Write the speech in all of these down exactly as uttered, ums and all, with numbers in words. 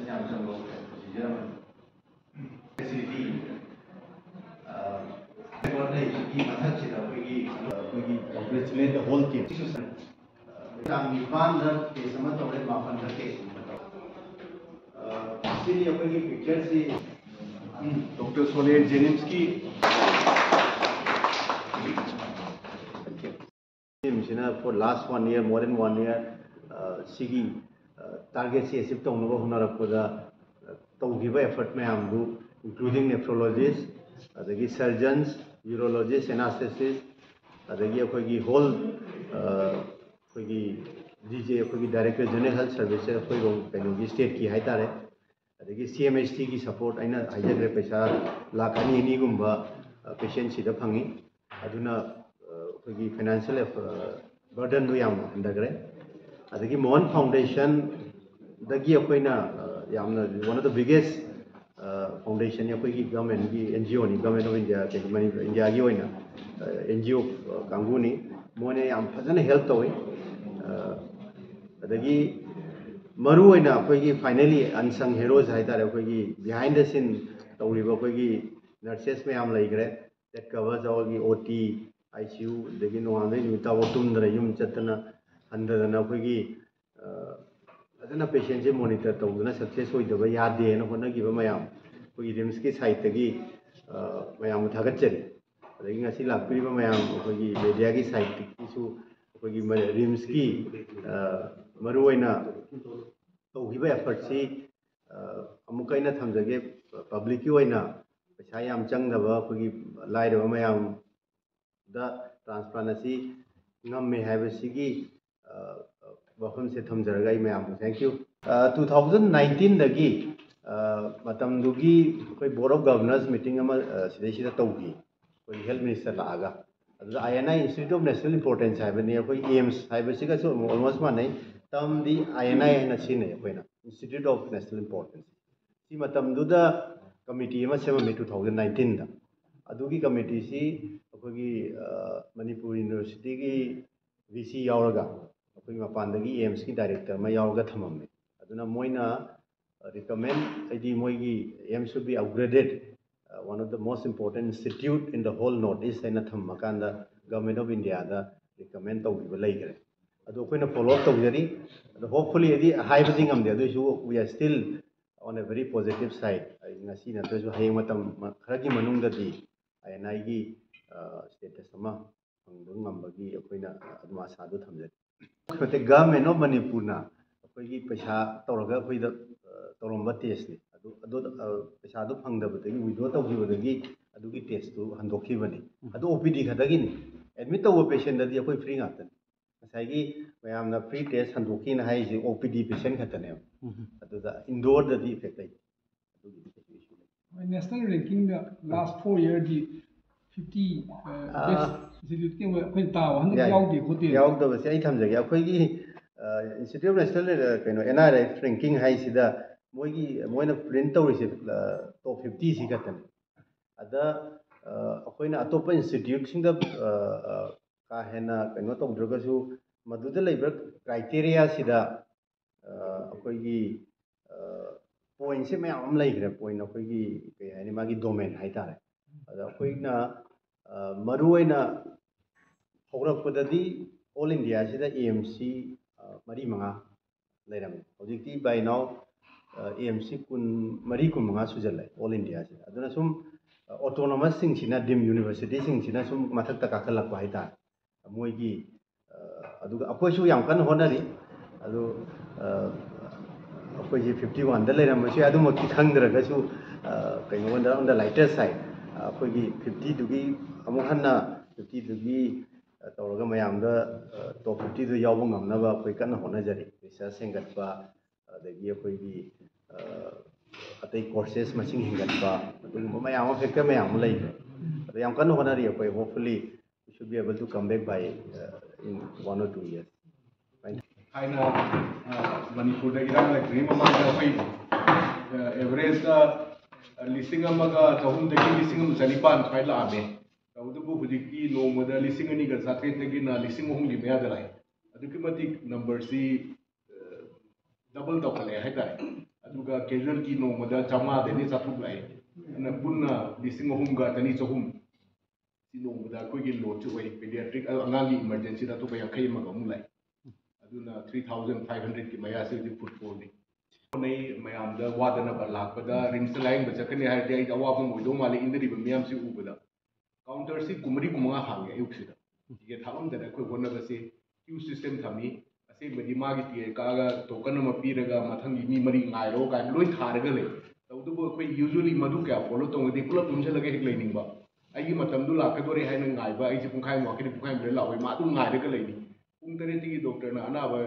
ꯌꯥꯝ ꯆꯪꯕ ꯄ꯭ꯔꯣꯁꯤꯖꯔ ꯑꯃꯅꯤ꯫ ꯐꯦꯁꯤꯂꯤꯇꯤ, ꯑ, ꯔꯦꯀꯣꯔꯗ ꯂꯩꯕꯒꯤ ꯃꯊꯛꯁꯤꯗ ꯑꯩꯈꯣꯏꯒꯤ, ꯑꯩꯈꯣꯏꯒꯤ congratulate the whole team꯫ ꯇꯥꯡ ꯅꯤꯄꯥꯟꯗ ꯀꯦꯁ ꯑꯃ ꯇꯧꯔꯦ, ꯃꯥꯄꯟꯗ ꯀꯦꯁ ꯑꯃ ꯇꯧꯔꯦ꯫ ꯑ, ꯁꯤꯅꯤ ꯑꯩꯈꯣꯏꯒꯤ ꯄꯤꯛꯆꯔꯁꯤ꯫ ꯎꯝ, doctor ꯁꯣꯅꯦ ꯖꯦꯅꯤꯝꯁꯀꯤ ꯇꯤꯝꯁꯤꯅ for last one year, more than one year, ꯑ, ꯁꯤꯒꯤ, ꯑ, ꯇꯥꯔꯒꯦꯠꯁꯤ ꯑꯦꯆꯤꯞ ꯇꯧꯅꯕ ꯍꯣꯠꯅꯔꯛꯄꯗ, ꯑ, ꯇꯧꯈꯤꯕ ꯑꯦꯐꯔꯠ ꯃꯌꯥꯝꯗꯨ, including nephrologist, ꯑꯗꯒꯤ surgeons, urologist, anesthetist, ꯑꯗꯒꯤ ꯑꯩꯈꯣꯏꯒꯤ ꯍꯣꯜ, ꯑ, ꯑꯩꯈꯣꯏꯒꯤ ꯗꯤ ꯖꯦ, ꯑꯩꯈꯣꯏꯒꯤ ꯗꯥꯏꯔꯦꯛꯇꯔ ꯖꯦꯅꯔꯦꯜ ꯍꯦꯜꯊ ꯁꯔꯚꯤꯁꯁꯦ ꯑꯩꯈꯣꯏꯔꯣꯝ ꯀꯩꯅꯣꯒꯤ ꯁ꯭ꯇꯦꯠꯀꯤ ꯍꯥꯏꯇꯥꯔꯦ꯫ ꯑꯗꯒꯤ ꯁꯤ ꯑꯦꯝ ꯑꯩꯆ ꯇꯤꯒꯤ ꯁꯄꯣꯔꯠ ꯑꯩꯅ ꯍꯥꯏꯖꯈ꯭ꯔꯦ, ꯄꯩꯁꯥ ꯂꯥꯈ ꯑꯅꯤ ꯑꯅꯤꯒꯨꯝꯕ, ꯑ, ꯄꯦꯁꯦꯟꯁꯤꯗ ꯐꯪꯉꯤ꯫ ꯑꯗꯨꯅ, ꯑ, ꯑꯩꯈꯣꯏꯒꯤ ꯐꯥꯏꯅꯥꯟꯁꯤꯌꯦꯜ, ꯑ, ꯕꯔꯗꯟꯗꯣ ꯌꯥꯝ ꯍꯟꯊꯈ꯭ꯔꯦ꯫ ꯑꯗꯒꯤ ꯃꯣꯍꯟ ꯐꯥꯎꯟꯗꯦꯁꯟꯗꯒꯤ ꯑꯩꯈꯣꯏꯅ, ꯑ, ꯌꯥꯝꯅ one of the biggest, ꯑ, ꯐꯥꯎꯟꯗꯦꯁꯟꯅꯤ ꯑꯩꯈꯣꯏꯒꯤ ꯒꯚꯔꯟꯃꯦꯟꯠꯀꯤ, ꯑꯦꯟ ꯖꯤ ꯑꯣꯅꯤ, ꯒꯚꯔꯟꯃꯦꯟꯠ ꯑꯣꯐ ꯏꯟꯗꯤꯌꯥ, ꯀꯩꯅꯣ, ꯃꯅꯤꯄꯨꯔ, ꯏꯟꯗꯤꯌꯥꯒꯤ ꯑꯣꯏꯅ, ꯑ, ꯑꯦꯟ ꯖꯤ ꯑꯣ ꯀꯥꯡꯕꯨꯅꯤ꯫ ꯃꯣꯏꯅ ꯌꯥꯝ ꯐꯖꯅ ꯍꯦꯜꯞ ꯇꯧꯋꯤ꯫ ꯑ, ꯑꯗꯒꯤ ꯃꯔꯨ ꯑꯣꯏꯅ ꯑꯩꯈꯣꯏꯒꯤ finally unsung heroes ꯍꯥꯏꯇꯥꯔꯦ, ꯑꯩꯈꯣꯏꯒꯤ behind the scene ꯇꯧꯔꯤꯕ ꯑꯩꯈꯣꯏꯒꯤ ꯅꯔꯁꯦꯁ ꯃꯌꯥꯝ ꯂꯩꯈ꯭ꯔꯦ꯫ That covers ꯑꯩꯈꯣꯏꯒꯤ O T, I C U, ꯑꯗꯒꯤ ꯅꯣꯡꯉꯥꯟꯕꯗꯩ ꯅꯨꯃꯤꯠ ꯇꯥꯐꯥꯎ ꯇꯨꯝꯗꯅ, ꯌꯨꯝ ꯆꯠꯇꯅ ꯍꯟꯊꯗꯅ ꯑꯩꯈꯣꯏꯒꯤ, ꯑ, ꯐꯖꯅ ꯄꯦꯁꯦꯟꯁꯦ ꯃꯣꯅꯤꯇꯔ ꯇꯧꯗꯅ ꯁꯛꯁꯦꯁ ꯑꯣꯏꯗꯕ ꯌꯥꯗꯦꯅ ꯍꯣꯠꯅꯈꯤꯕ ꯃꯌꯥꯝ ꯑꯩꯈꯣꯏꯒꯤ ꯔꯤꯝꯁꯀꯤ ꯁꯥꯏꯠꯇꯒꯤ, ꯑ, ꯃꯌꯥꯝꯕꯨ ꯊꯥꯒꯠꯆꯔꯤ꯫ ꯑꯗꯒꯤ ꯉꯁꯤ ꯂꯥꯛꯄꯤꯔꯤꯕ ꯃꯌꯥꯝ ꯑꯩꯈꯣꯏꯒꯤ ꯃꯦꯗꯤꯌꯥꯒꯤ ꯁꯥꯏꯠꯇꯒꯤꯁꯨ ꯑꯩꯈꯣꯏꯒꯤ ꯃ-, ꯔꯤꯝꯁꯀꯤ, ꯑ, ꯃꯔꯨꯑꯣꯏꯅ ꯇꯧꯈꯤꯕ ꯑꯦꯐꯔꯠꯁꯤ, ꯑ, ꯑꯃꯨꯛꯀ ꯑꯩꯅ ꯊꯝꯖꯒꯦ, ꯄꯕ꯭ꯂꯤꯛꯀꯤ ꯑꯣꯏꯅ ꯄꯩꯁꯥ ꯌꯥꯝ ꯆꯪꯗꯕ ꯑꯩꯈꯣꯏꯒꯤ ꯂꯥꯏꯔꯕ ꯃꯌꯥꯝꯗ ꯇ꯭ꯔꯥꯟꯁꯄ꯭ꯂꯥꯟ ꯑꯁꯤ ꯉꯝꯃꯦ ꯍꯥꯏꯕꯁꯤꯒꯤ, ꯑ, ꯋꯥꯐꯝꯁꯦ ꯊꯝꯖꯔꯒ ꯑꯩ ꯃꯌꯥꯝꯕꯨ thank you꯫ ꯑ, two thousand nineteenꯗꯒꯤ, ꯑ, ꯃꯇꯝꯗꯨꯒꯤ ꯑꯩꯈꯣꯏ Board of Governors meeting ꯑꯃ, ꯑ, ꯁꯤꯗꯩꯁꯤꯗ ꯇꯧꯈꯤ, ꯑꯩꯈꯣꯏ ꯍꯦꯜꯊ ꯃꯤꯅꯤꯁꯇꯔ ꯂꯥꯛꯑꯒ꯫ ꯑꯗꯨꯗ I N I Institute of National Importance ꯍꯥꯏꯕꯅꯤ, ꯑꯩꯈꯣꯏ ꯑꯦꯝꯁ ꯍꯥꯏꯕꯁꯤꯒꯁꯨ almost ꯃꯥꯟꯅꯩ, ꯇꯔꯝꯗꯤ ꯑꯥꯏ ꯑꯦꯟ ꯑꯥꯏ ꯍꯥꯏꯅ ꯁꯤꯖꯤꯟꯅꯩ ꯑꯩꯈꯣꯏꯅ, Institute of National Importance꯫ ꯁꯤ ꯃꯇꯝꯗꯨꯗ ꯀꯃꯤꯇꯤ ꯑꯃ ꯁꯦꯝꯃꯝꯃꯤ two thousand nineteenꯗ꯫ ꯑꯗꯨꯒꯤ ꯀꯃꯤꯇꯤꯁꯤ ꯑꯩꯈꯣꯏꯒꯤ, ꯑ, ꯃꯅꯤꯄꯨꯔ ꯌꯨꯅꯤꯚꯔꯁꯤꯇꯤꯒꯤ ꯚꯤ ꯁꯤ ꯌꯥꯎꯔꯒ, ꯑꯩꯈꯣꯏ ꯃꯄꯥꯟꯗꯒꯤ ꯑꯦꯝꯁꯀꯤ ꯗꯥꯏꯔꯦꯛꯇꯔ ꯑꯃ ꯌꯥꯎꯔꯒ ꯊꯝꯃꯝꯃꯦ꯫ ꯑꯗꯨꯅ ꯃꯣꯏꯅ recommend, ꯍꯥꯏꯗꯤ ꯃꯣꯏꯒꯤ AIIMS should be upgraded, one of the most important institute in the whole North East ꯍꯥꯏꯅ ꯊꯝꯃꯀꯥꯟꯗ Government of Indiaꯗ recommend ꯇꯧꯈꯤꯕ ꯂꯩꯈ꯭ꯔꯦ꯫ ꯑꯗꯣ ꯑꯩꯈꯣꯏꯅ follow up ꯇꯧꯖꯔꯤ꯫ ꯑꯗꯣ hopefully, ꯍꯥꯏꯗꯤ ꯍꯥꯏꯕꯗꯤ ꯉꯝꯗꯦ, ꯑꯗꯨꯑꯣꯏꯁꯨ we are still on a very positive side꯫ ꯑꯩ ꯉꯁꯤ ꯅꯠꯇ꯭ꯔꯁꯨ ꯍꯌꯦꯡ ꯃꯇꯝ ꯈꯔꯒꯤ ꯃꯅꯨꯡꯗꯗꯤ INIꯒꯤ status ꯑꯃ ꯐꯪꯕ ꯉꯝꯕꯒꯤ ꯑꯩꯈꯣꯏꯅ ꯑꯗꯨꯝ ꯑꯥꯁꯥꯗꯨ ꯊꯝꯖꯔꯤ꯫ ꯅꯠꯇꯦ, Government of Manipurꯅ ꯑꯩꯈꯣꯏꯒꯤ ꯄꯩꯁꯥ ꯇꯧꯔꯒ ꯑꯩꯈꯣꯏꯗ ꯇꯧꯔꯝꯕ testꯅꯤ꯫ ꯑꯗꯨ ꯑꯗꯨ ꯄꯩꯁꯥꯗꯨ ꯐꯪꯗꯕꯗꯒꯤ, withdraw ꯇꯧꯈꯤꯕꯗꯒꯤ ꯑꯗꯨꯒꯤ testꯇꯨ ꯍꯟꯗꯣꯛꯈꯤꯕꯅꯤ꯫ ꯑꯗꯨ OPD ꯈꯛꯇꯒꯤꯅꯤ꯫ Admit ꯇꯧꯕ patientꯇꯗꯤ ꯑꯩꯈꯣꯏ free ꯉꯥꯛꯇꯅꯤ꯫ ꯉꯁꯥꯏꯒꯤ ꯃꯌꯥꯝꯅ free test ꯍꯟꯗꯣꯛꯈꯤꯅ ꯍꯥꯏꯔꯤꯁꯦ OPD patient ꯈꯛꯇꯅꯦꯕ꯫ ꯑꯗꯨꯗ indoorꯗꯗꯤ effect ꯂꯩꯇꯦ꯫ ꯑꯗꯨꯒꯤꯗꯤ ꯀꯩꯁꯨ issue ꯂꯩꯇꯦ꯫ National rankingꯗ last four yearꯗꯤ fifty best instituteꯀꯤ ꯑꯩꯈꯣꯏꯅ ꯇꯥꯕ ꯍꯟꯗꯛ ꯌꯥꯎꯗꯦ ꯈꯣꯠꯇꯦ꯫ ꯌꯥꯎꯗꯕꯁꯦ ꯑꯩ ꯊꯝꯖꯒꯦ꯫ ꯑꯩꯈꯣꯏꯒꯤ Institute of National, ꯀꯩꯅꯣ, NRF ranking ꯍꯥꯏꯁꯤꯗ ꯃꯣꯏꯒꯤ, ꯃꯣꯏꯅ print ꯇꯧꯔꯤꯁꯦ top fiftyꯁꯤ ꯈꯛꯇꯅꯤ꯫ ꯑꯗ ꯑꯩꯈꯣꯏꯅ ꯑꯇꯣꯞꯄ instituteꯁꯤꯡꯗ ꯀꯥ ꯍꯦꯟꯅ ꯀꯩꯅꯣ ꯇꯧꯗ꯭ꯔꯒꯁꯨ, ꯃꯗꯨꯗ ꯂꯩꯕ criteriaꯁꯤꯗ ꯑꯩꯈꯣꯏꯒꯤ pointꯁꯦ ꯃꯌꯥꯝ ꯑꯃ ꯂꯩꯈ꯭ꯔꯦ꯫ Point ꯑꯩꯈꯣꯏꯒꯤ ꯀꯩ ꯍꯥꯏꯅꯤ, ꯃꯥꯒꯤ domain ꯍꯥꯏꯇꯥꯔꯦ꯫ ꯑꯗ ꯑꯩꯈꯣꯏꯅ ꯃꯔꯨ ꯑꯣꯏꯅ ꯍꯧꯔꯛꯄꯗꯗꯤ all Indiaꯁꯤꯗ AIIMSꯁꯤ ꯃꯔꯤ ꯃꯉꯥ ꯂꯩꯔꯝꯃꯤ꯫ ꯍꯧꯖꯤꯛꯇꯤ by now AIIMSꯁꯤ ꯀꯨꯟ ꯃꯔꯤ, ꯀꯨꯟ ꯃꯉꯥ ꯁꯨꯖꯜꯂꯦ all Indiaꯁꯤꯗ꯫ ꯑꯗꯨꯅ ꯁꯨꯝ autonomousꯁꯤꯡꯁꯤꯅ, deemed universityꯁꯤꯡꯁꯤꯅ ꯁꯨꯝ ꯃꯊꯛꯇ ꯀꯥꯈꯠꯂꯛꯄ ꯍꯥꯏꯇꯥꯔꯦ꯫ ꯃꯣꯏꯒꯤ ꯑꯗꯨꯒ ꯑꯩꯈꯣꯏꯁꯨ ꯌꯥꯝ ꯀꯟꯅ ꯍꯣꯠꯅꯔꯤ꯫ ꯑꯗꯨ ꯑꯩꯈꯣꯏꯁꯦ fifty oneꯗ ꯂꯩꯔꯝꯕꯁꯨ ꯌꯥꯏ꯫ ꯑꯗꯨꯃꯛꯇꯤ ꯈꯪꯗ꯭ꯔꯒꯁꯨ, ꯀꯩꯅꯣ, on the lighter side, ꯑꯩꯈꯣꯏꯒꯤ fiftyꯗꯨꯒꯤ ꯑꯃꯨꯛ ꯍꯟꯅ fiftyꯗꯨꯒꯤ ꯇꯧꯔꯒ ꯃꯌꯥꯝꯗ top fiftyꯗꯨ ꯌꯥꯎꯕ ꯉꯝꯅꯕ ꯑꯩꯈꯣꯏ ꯀꯟꯅ ꯍꯣꯠꯅꯖꯔꯤ꯫ Research ꯍꯦꯟꯒꯠꯄ, ꯑꯗꯒꯤ ꯑꯩꯈꯣꯏꯒꯤ ꯑꯇꯩ courses ꯃꯁꯤꯡ ꯍꯦꯟꯒꯠꯄ, ꯑꯗꯨꯒꯨꯝꯕ ꯃꯌꯥꯝ ꯑꯃ, factor ꯃꯌꯥꯝ ꯑꯃ ꯂꯩꯈ꯭ꯔꯦ꯫ ꯑꯗꯣ ꯌꯥꯝ ꯀꯟꯅ ꯍꯣꯠꯅꯔꯤ ꯑꯩꯈꯣꯏ꯫ Hopefully we should be able to come back by in one or two years. ꯊꯥꯏꯅ ꯃꯅꯤꯄꯨꯔꯗ ꯏꯔꯥꯡ ꯂꯩꯇ꯭ꯔꯤꯉꯩ ꯃꯃꯥꯡꯗ ꯑꯩꯈꯣꯏ averageꯇ ꯂꯤꯁꯤꯡ ꯑꯃꯒ ꯆꯍꯨꯝꯗꯒꯤ ꯂꯤꯁꯤꯡ ꯑꯃ ꯆꯅꯤꯄꯥꯟ ꯁ꯭ꯋꯥꯏ ꯂꯥꯛꯑꯝꯃꯦ꯫ ꯇꯧꯕꯇꯕꯨ ꯍꯧꯖꯤꯛꯇꯤ ꯅꯣꯡꯃꯗ ꯂꯤꯁꯤꯡ ꯑꯅꯤꯒ ꯆꯥꯇ꯭ꯔꯦꯠꯇꯒꯤꯅ ꯂꯤꯁꯤꯡ ꯑꯍꯨꯝꯒꯤ ꯃꯌꯥꯗ ꯂꯥꯛꯑꯦ꯫ ꯑꯗꯨꯛꯀꯤ ꯃꯇꯤꯛ numberꯁꯤ double ꯇꯧꯈꯠꯂꯛꯑꯦ ꯍꯥꯏꯇꯥꯔꯦ꯫ ꯑꯗꯨ ꯀꯦꯖꯨꯋꯦꯜꯒꯤ ꯅꯣꯡꯃꯗ ꯆꯥꯝꯃꯉꯥꯗꯩꯅ ꯆꯥꯇ꯭ꯔꯨꯛ ꯂꯥꯛꯑꯦ꯫ ꯑꯗꯨꯅ ꯄꯨꯟꯅ ꯂꯤꯁꯤꯡ ꯑꯍꯨꯝꯒ ꯆꯅꯤ ꯆꯍꯨꯝ ꯁꯤ ꯅꯣꯡꯃꯗ ꯑꯩꯈꯣꯏꯒꯤ ꯂꯣꯗꯁꯤ ꯑꯣꯏ꯫ ꯄꯦꯗꯤꯌꯥꯇ꯭ꯔꯤꯛ ꯑꯉꯥꯡꯒꯤ ꯏꯃꯔꯖꯦꯟꯁꯤꯗ ꯑꯇꯣꯞꯄ ꯌꯥꯡꯈꯩ ꯑꯃꯒ ꯑꯃꯨꯛ ꯂꯥꯛꯑꯦ꯫ ꯑꯗꯨꯅ ꯊ꯭ꯔꯤ ꯊꯥꯎꯖꯟ ꯐꯥꯏꯚ ꯍꯟꯗ꯭ꯔꯦꯗꯀꯤ ꯃꯌꯥꯁꯤ ꯍꯧꯖꯤꯛ ꯐꯨꯠꯐꯣꯜꯅꯤ꯫ ꯍꯣꯠꯅꯩ ꯃꯌꯥꯝꯗ ꯋꯥꯗꯅꯕ ꯂꯥꯛꯄꯗ ꯔꯤꯝꯁꯇ ꯂꯥꯌꯦꯡꯕ ꯆꯠꯀꯅꯤ ꯍꯥꯏꯔꯗꯤ ꯑꯩꯗꯤ ꯑꯋꯥꯕ ꯑꯃ ꯑꯣꯏꯗꯧ ꯃꯥꯜꯂꯤ ꯏꯪꯗꯔꯤꯕ ꯃꯤꯌꯥꯝꯁꯤ ꯎꯕꯗ꯫ ꯀꯥꯎꯟꯇꯔꯁꯤ ꯀꯨꯟꯃꯔꯤ ꯀꯨꯟꯃꯉꯥ ꯍꯥꯡꯉꯦ ꯑꯌꯨꯛꯁꯤꯗ꯫ ꯇꯤꯀꯦꯠ ꯍꯥꯞꯂꯝꯗꯅ ꯑꯩꯈꯣꯏ ꯍꯣꯠꯅꯕꯁꯦ ꯀ꯭ꯌꯨ ꯁꯤꯁꯇꯦꯝ ꯊꯝꯃꯤ꯫ ꯑꯁꯦꯡꯕꯗꯤ ꯃꯥꯒꯤ ꯇꯤꯀꯦꯠ ꯀꯛꯑꯒ ꯇꯣꯀꯟ ꯑꯃ ꯄꯤꯔꯒ ꯃꯊꯪꯒꯤ ꯃꯤ ꯃꯔꯤ ꯉꯥꯏꯔꯣ ꯀꯥꯏꯅ ꯂꯣꯏ ꯊꯥꯔꯒ ꯂꯩ꯫ ꯇꯧꯕꯇꯕꯨ ꯑꯩꯈꯣꯏ ꯌꯨꯖ꯭ꯋꯦꯂꯤ ꯃꯗꯨ ꯀꯌꯥ ꯐꯣꯂꯣ ꯇꯧꯅꯗꯦ, ꯄꯨꯂꯞ ꯄꯨꯟꯁꯤꯜꯂꯒ ꯍꯦꯛ ꯂꯩꯅꯤꯡꯕ꯫ ꯑꯩꯒꯤ ꯃꯇꯝꯗꯨ ꯂꯥꯛꯀꯗꯣꯔꯦ ꯍꯥꯏꯅ ꯉꯥꯏꯕ, ꯑꯩꯁꯦ ꯄꯨꯡꯈꯥꯏꯃꯨꯛ ꯋꯥꯠꯈꯤꯅꯤ, ꯄꯨꯡꯈꯥꯏꯃꯨꯛ ꯂꯩꯔ ꯂꯥꯛꯑꯣꯏ, ꯃꯥ ꯑꯗꯨꯝ ꯉꯥꯏꯔꯒ ꯂꯩꯅꯤ꯫ ꯄꯨꯡ ꯇꯔꯦꯠꯇꯒꯤ ꯗꯣꯛꯇꯔꯅ ꯑꯅꯥꯕ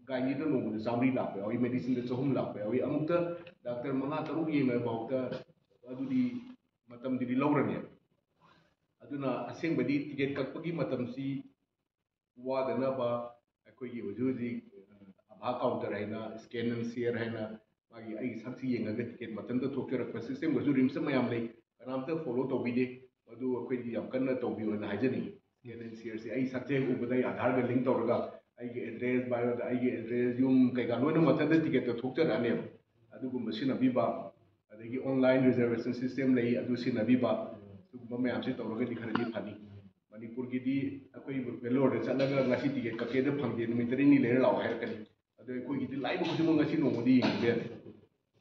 ꯒꯥꯏꯅꯤꯗ ꯅꯣꯡꯃꯗ ꯆꯥꯝꯃꯔꯤ ꯂꯥꯛꯄ ꯌꯥꯎꯏ, ꯃꯦꯗꯤꯁꯤꯟꯗ ꯆꯍꯨꯝ ꯂꯥꯛꯄ ꯌꯥꯎꯏ, ꯑꯃꯨꯛꯇ ꯗꯥꯛꯇꯔ ꯃꯉꯥ ꯇꯔꯨꯛ ꯌꯦꯡꯉꯐꯥꯎꯗ ꯑꯗꯨꯗꯤ ꯃꯇꯝꯗꯨꯗꯤ ꯂꯧꯔꯅꯦꯕ꯫ ꯑꯗꯨꯅ ꯑꯁꯦꯡꯕꯗꯤ ꯇꯤꯀꯦꯠ ꯀꯛꯄꯒꯤ ꯃꯇꯝꯁꯤ ꯋꯥꯗꯅꯕ ꯑꯩꯈꯣꯏꯒꯤ ꯍꯧꯖꯤꯛ ꯍꯧꯖꯤꯛ ꯑꯚꯥ ꯀꯥꯎꯟꯇꯔ ꯍꯥꯏꯅ, ꯁ꯭ꯀꯦꯟ ꯑꯦꯟ ꯁꯤꯌꯔ ꯍꯥꯏꯅ, ꯃꯥꯒꯤ ꯑꯩꯒꯤ ꯁꯛꯁꯤ ꯌꯦꯡꯉꯒ ꯇꯤꯀꯦꯠ ꯃꯊꯟꯇ ꯊꯣꯛꯆꯔꯛꯄ ꯁꯤꯁꯇꯦꯝꯒꯁꯨ ꯔꯤꯝꯁꯇ ꯃꯌꯥꯝ ꯂꯩ, ꯀꯅꯥꯝꯇ ꯐꯣꯂꯣ ꯇꯧꯕꯤꯗꯦ꯫ ꯃꯗꯨ ꯑꯩꯈꯣꯏꯗꯤ ꯌꯥꯝ ꯀꯟꯅ ꯇꯧꯕꯤꯌꯣꯅ ꯍꯥꯏꯖꯅꯤꯡꯉꯤ꯫ ꯁ꯭ꯀꯦꯟ ꯑꯦꯟ ꯁꯤꯌꯔꯁꯤ ꯑꯩ ꯁꯛꯁꯦ ꯍꯦꯛ ꯎꯕꯗ ꯑꯩ ꯑꯙꯥꯔꯒ ꯂꯤꯡ ꯇꯧꯔꯒ ꯑꯩꯒꯤ ꯑꯦꯗ꯭ꯔꯦꯁ, ꯕꯥꯏꯑꯣꯗ ꯑꯩꯒꯤ ꯑꯦꯗ꯭ꯔꯦꯁ, ꯌꯨꯝ ꯀꯩꯀꯥ ꯂꯣꯏꯅ ꯃꯊꯟꯇ ꯇꯤꯀꯦꯠꯇ ꯊꯣꯛꯆꯔꯛꯑꯅꯦꯕ꯫ ꯑꯗꯨꯒꯨꯝꯕ ꯁꯤꯖꯤꯟꯅꯕꯤꯕ, ꯑꯗꯒꯤ ꯑꯣꯟꯂꯥꯏꯟ ꯔꯤꯖꯔꯕꯦꯁꯟ ꯁꯤꯁꯇꯦꯝ ꯂꯩ, ꯑꯗꯨ ꯁꯤꯖꯤꯟꯅꯕꯤꯕ, ꯑꯗꯨꯒꯨꯝꯕ ꯃꯌꯥꯝꯁꯤ ꯇꯧꯔꯒꯗꯤ ꯈꯔꯗꯤ ꯐꯅꯤ꯫ ꯃꯅꯤꯄꯨꯔꯒꯤꯗꯤ ꯑꯩꯈꯣꯏ ꯕꯦꯡꯒꯂꯣꯔꯗ ꯆꯠꯂꯒ ꯉꯁꯤ ꯇꯤꯀꯦꯠ ꯀꯛꯀꯦꯗ ꯐꯪꯗꯦ, ꯅꯨꯃꯤꯠ ꯇꯔꯦꯠꯅꯤ ꯂꯩꯔ ꯂꯥꯛꯑꯣ ꯍꯥꯏꯔꯛꯀꯅꯤ꯫ ꯑꯗꯣ ꯑꯩꯈꯣꯏꯒꯤꯗꯤ ꯂꯥꯛꯏꯕ ꯈꯨꯗꯤꯡꯃꯛ ꯉꯁꯤ ꯅꯣꯡꯃꯗꯤ ꯌꯦꯡꯕ ꯌꯥꯗꯦ꯫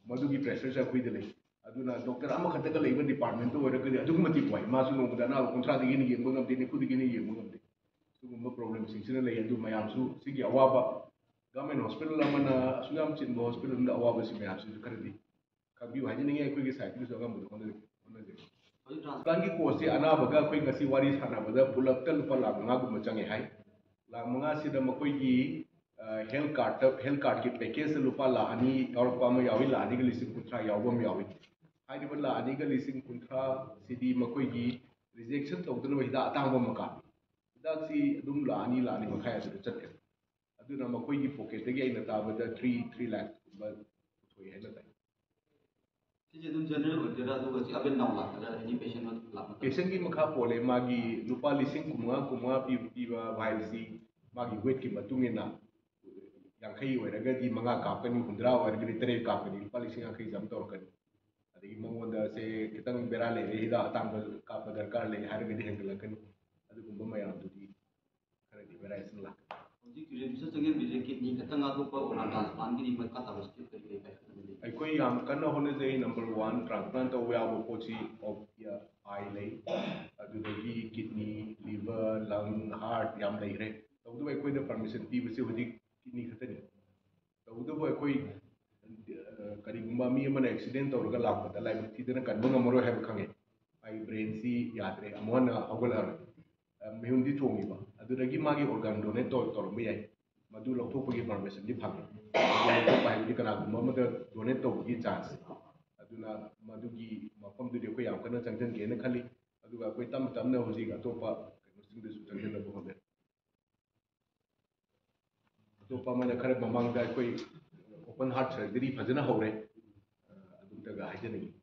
ꯃꯗꯨꯒꯤ ꯄ꯭ꯔꯦꯁꯔꯁꯦ ꯑꯩꯈꯣꯏꯗ ꯂꯩ꯫ ꯑꯗꯨꯅ ꯗꯣꯛꯇꯔ ꯑꯃꯈꯛꯇꯒ ꯂꯩꯕ ꯗꯤꯄꯥꯔꯠꯃꯦꯟꯇ ꯑꯣꯏꯔꯒꯗꯤ ꯑꯗꯨꯛꯀꯤ ꯃꯇꯤꯛ ꯋꯥꯏ꯫ ꯃꯥꯁꯨ ꯅꯣꯡꯃꯗ ꯑꯅꯥꯕ ꯀꯨꯟꯊ꯭ꯔꯥꯗꯒꯤ ꯍꯦꯟꯅ ꯌꯦꯡꯕ ꯉꯝꯗꯦ, ꯅꯤꯐꯨꯗꯒꯤ ꯍꯦꯟꯅ ꯌꯦꯡꯕ ꯉꯝꯗꯦ꯫ ꯁꯤꯒꯨꯝꯕ ꯄ꯭ꯔꯣꯕ꯭ꯂꯦꯝꯁꯤꯡꯁꯤꯅ ꯂꯩ꯫ ꯑꯗꯨ ꯃꯌꯥꯝꯁꯨ ꯁꯤꯒꯤ ꯑꯋꯥꯕ, ꯒꯚꯔꯟꯃꯦꯟ ꯍꯣꯁꯄꯤꯇꯥꯜ ꯑꯃꯅ ꯑꯁꯨꯛ ꯌꯥꯝ ꯆꯤꯟꯕ ꯍꯣꯁꯄꯤꯇꯥꯜ ꯑꯃꯗ ꯑꯋꯥꯕꯁꯤ ꯃꯌꯥꯝꯁꯤꯁꯨ ꯈꯔꯗꯤ ꯈꯪꯕꯤꯌꯨ ꯍꯥꯏꯖꯅꯤꯡꯉꯤ꯫ ꯑꯩꯈꯣꯏꯒꯤ ꯁꯥꯏꯠꯇꯒꯤꯁꯨ ꯑꯉꯝꯕꯗꯣ ꯍꯣꯠꯅꯖꯒꯦ, ꯍꯣꯠꯅꯖꯒꯦ꯫ ꯍꯧꯖꯤꯛ ꯇ꯭ꯔꯥꯟꯁ- ꯍꯧꯖꯤꯛꯀꯥꯟꯒꯤ ꯀꯣꯁꯁꯤ ꯑꯅꯥꯕꯒ ꯑꯩꯈꯣꯏ ꯉꯁꯤ ꯋꯥꯔꯤ ꯁꯥꯟꯅꯕꯗ ꯄꯨꯂꯞꯇ ꯂꯨꯄꯥ ꯂꯥꯈ ꯃꯉꯥꯒꯨꯝꯕ ꯆꯪꯉꯦ ꯍꯥꯏ꯫ ꯂꯥꯈ ꯃꯉꯥꯁꯤꯗ ꯃꯈꯣꯏꯒꯤ, ꯑ, ꯍꯦꯜꯊ ꯀꯥꯔꯠꯇ, ꯍꯦꯜꯊ ꯀꯥꯔꯠꯀꯤ ꯄꯦꯀꯦꯖꯇ ꯂꯨꯄꯥ ꯂꯥꯈ ꯑꯅꯤ ꯌꯥꯎꯔꯛꯄ ꯑꯃ ꯌꯥꯎꯏ, ꯂꯥꯈ ꯑꯅꯤꯒ ꯂꯤꯁꯤꯡ ꯀꯨꯟꯊ꯭ꯔꯥ ꯌꯥꯎꯕ ꯑꯃ ꯌꯥꯎꯏ꯫ ꯍꯥꯏꯔꯤꯕ ꯂꯥꯈ ꯑꯅꯤꯒ ꯂꯤꯁꯤꯡ ꯀꯨꯟꯊ꯭ꯔꯥꯁꯤꯗꯤ ꯃꯈꯣꯏꯒꯤ ꯔꯤꯖꯦꯛꯁꯟ ꯇꯧꯗꯅꯕ ꯍꯤꯗꯥꯛ ꯑꯇꯥꯡꯕ ꯑꯃ ꯀꯥꯞꯄꯤ꯫ ꯍꯤꯗꯥꯛꯁꯤ ꯑꯗꯨꯝ ꯂꯥꯈ ꯑꯅꯤ, ꯂꯥꯈ ꯑꯅꯤ ꯃꯈꯥꯏ ꯑꯗꯨꯗ ꯆꯠꯈ꯭ꯔꯦ꯫ ꯑꯗꯨꯅ ꯃꯈꯣꯏꯒꯤ ꯄꯣꯀꯦꯠꯇꯒꯤ ꯑꯩꯅ ꯇꯥꯕꯗ ꯊ꯭ꯔꯤ, ꯊ꯭ꯔꯤ ꯂꯥꯈꯀꯨꯝꯕ ꯄꯨꯊꯣꯛꯏ ꯍꯥꯏꯅ ꯇꯥꯏ꯫ ꯁꯤꯁꯦ ꯑꯗꯨꯝ ꯖꯦꯅꯔꯦꯜ ꯑꯣꯏꯗꯣꯏꯔꯥ, ꯑꯗꯨꯒ ꯁꯤ ꯑꯞ ꯑꯦꯟ ꯗꯥꯎꯟ ꯂꯥꯛꯀꯗ꯭ꯔꯥ, ꯑꯦꯅꯤ ꯄꯦꯁꯦꯟ ꯂꯥꯛꯄ ꯃꯇꯝꯗ? ꯄꯦꯁꯦꯟꯒꯤ ꯃꯈꯥ ꯄꯣꯜꯂꯦ꯫ ꯃꯥꯒꯤ ꯂꯨꯄꯥ ꯂꯤꯁꯤꯡ ꯀꯨꯟꯃꯉꯥ, ꯀꯨꯟꯃꯉꯥ ꯄꯤꯕ, ꯄꯤꯕ ꯚꯥꯏꯜꯁꯤ ꯃꯥꯒꯤ ꯋꯦꯠꯀꯤ ꯃꯇꯨꯡ ꯏꯟꯅ ꯌꯥꯡꯈꯩ ꯑꯣꯏꯔꯒꯗꯤ ꯃꯉꯥ ꯀꯥꯞꯀꯅꯤ, ꯍꯨꯝꯗ꯭ꯔꯥ ꯑꯣꯏꯔꯒꯗꯤ ꯇꯔꯦꯠ ꯀꯥꯞꯀꯅꯤ, ꯂꯨꯄꯥ ꯂꯤꯁꯤꯡ ꯌꯥꯡꯈꯩ ꯆꯥꯝ ꯇꯧꯔꯛꯀꯅꯤ꯫ ꯑꯗꯒꯤ ꯃꯉꯣꯟꯗ ꯁꯦ ꯈꯤꯇꯪ ꯕꯦꯔꯥ ꯂꯩꯔꯦ, ꯍꯤꯗꯥꯛ ꯑꯇꯥꯡꯕ ꯀꯥꯞꯄ ꯗꯔꯀꯥꯔ ꯂꯩ ꯍꯥꯏꯔꯒꯗꯤ ꯍꯦꯟꯒꯠꯂꯛꯀꯅꯤ꯫ ꯑꯗꯨꯒꯨꯝꯕ ꯃꯌꯥꯝꯗꯨꯗꯤ ꯈꯔꯗꯤ ꯕꯦꯔꯥ ꯂꯥꯛꯀꯅꯤ꯫ ꯍꯧꯖꯤꯛ ꯔꯤꯝꯁꯇ ꯆꯪꯁꯤꯟꯕꯤꯔꯤꯁꯦ ꯀꯤꯗꯅꯤ ꯈꯛꯇꯪ ꯉꯥꯛꯊꯣꯛꯄ, ꯑꯣꯔꯒꯥꯟ ꯇ꯭ꯔꯥꯟꯁꯄ꯭ꯂꯥꯟꯒꯤꯗꯤ ꯃꯈꯥ ꯇꯥꯕ ꯁ꯭ꯇꯦꯞ ꯀꯔꯤ ꯀꯔꯤ ꯄꯥꯏꯈꯠꯀꯗꯕ ꯂꯩ? ꯑꯩꯈꯣꯏ ꯌꯥꯝ ꯀꯟꯅ ꯍꯣꯠꯅꯖꯩ꯫ ꯅꯝꯕꯔ ꯋꯥꯟ, ꯇ꯭ꯔꯥꯟꯁꯄ꯭ꯂꯥꯟ ꯇꯧꯕ ꯌꯥꯕ ꯄꯣꯠꯁꯤ ꯑꯥꯏ ꯂꯩ, ꯑꯗꯨꯗꯒꯤ ꯀꯤꯗꯅꯤ, ꯂꯤꯚꯔ, ꯂꯪ, ꯍꯥꯔꯠ ꯌꯥꯝ ꯂꯩꯈ꯭ꯔꯦ꯫ ꯇꯧꯕꯇꯕꯨ ꯑꯩꯈꯣꯏꯗ ꯄꯔꯃꯤꯁꯟ ꯄꯤꯕꯁꯤ ꯍꯧꯖꯤꯛ ꯀꯤꯗꯅꯤ ꯈꯛꯇꯅꯤ꯫ ꯇꯧꯕꯇꯕꯨ ꯑꯩꯈꯣꯏ, ꯑ, ꯀꯔꯤꯒꯨꯝꯕ ꯃꯤ ꯑꯃꯅ ꯑꯦꯛꯁꯤꯗꯦꯟ ꯇꯧꯔꯒ ꯂꯥꯛꯄꯗ ꯂꯥꯏꯕꯛ ꯊꯤꯗꯅ ꯀꯟꯕ ꯉꯝꯃꯔꯣꯏ ꯍꯥꯏꯕ ꯈꯪꯉꯦ꯫ ꯑꯩ ꯕ꯭ꯔꯦꯟꯁꯤ ꯌꯥꯗ꯭ꯔꯦ, ꯑꯃꯨꯛ ꯍꯟꯅ ꯍꯧꯒꯠꯂꯛꯑꯔꯣꯏ꯫ ꯑ, ꯃꯤꯍꯨꯟꯗꯤ ꯆꯣꯡꯉꯤꯕ, ꯑꯗꯨꯗꯒꯤ ꯃꯥꯒꯤ ꯑꯣꯔꯒꯥꯟ ꯗꯣꯅꯦꯠ ꯇꯧ-, ꯇꯧꯔꯝꯕ ꯌꯥꯏ꯫ ꯃꯗꯨ ꯂꯧꯊꯣꯛꯄꯒꯤ ꯄꯔꯃꯤꯁꯟꯗꯤ ꯐꯪꯉꯦ꯫ ꯑꯗꯨ ꯂꯧꯊꯣꯛꯄ ꯍꯥꯏꯕꯗꯤ ꯀꯅꯥꯒꯨꯝꯕ ꯑꯃꯗ ꯗꯣꯅꯦꯠ ꯇꯧꯕꯒꯤ ꯆꯥꯟꯁ꯫ ꯑꯗꯨꯅ ꯃꯗꯨꯒꯤ ꯃꯐꯝꯗꯨꯗꯤ ꯑꯩꯈꯣꯏ ꯌꯥꯝ ꯀꯟꯅ ꯆꯪꯁꯤꯟꯒꯦꯅ ꯈꯜꯂꯤ꯫ ꯑꯗꯨꯒ ꯑꯩꯈꯣꯏ ꯇꯞꯅ ꯇꯞꯅ ꯍꯧꯖꯤꯛ ꯑꯇꯣꯞꯄ ꯀꯩꯅꯣꯁꯤꯡꯗꯁꯨ ꯆꯪꯁꯤꯟꯅꯕ ꯍꯣꯠꯅꯔꯤ꯫ ꯑꯇꯣꯞꯄ ꯑꯃꯅ ꯈꯔ ꯃꯃꯥꯡꯗ ꯑꯩꯈꯣꯏ ꯑꯣꯄꯟ ꯍꯥꯔꯠ ꯁꯔꯖꯔꯤ ꯐꯖꯅ ꯍꯧꯔꯦ, ꯑꯗꯨꯝꯇꯒ ꯍꯥꯏꯖꯅꯤꯡꯉꯤ꯫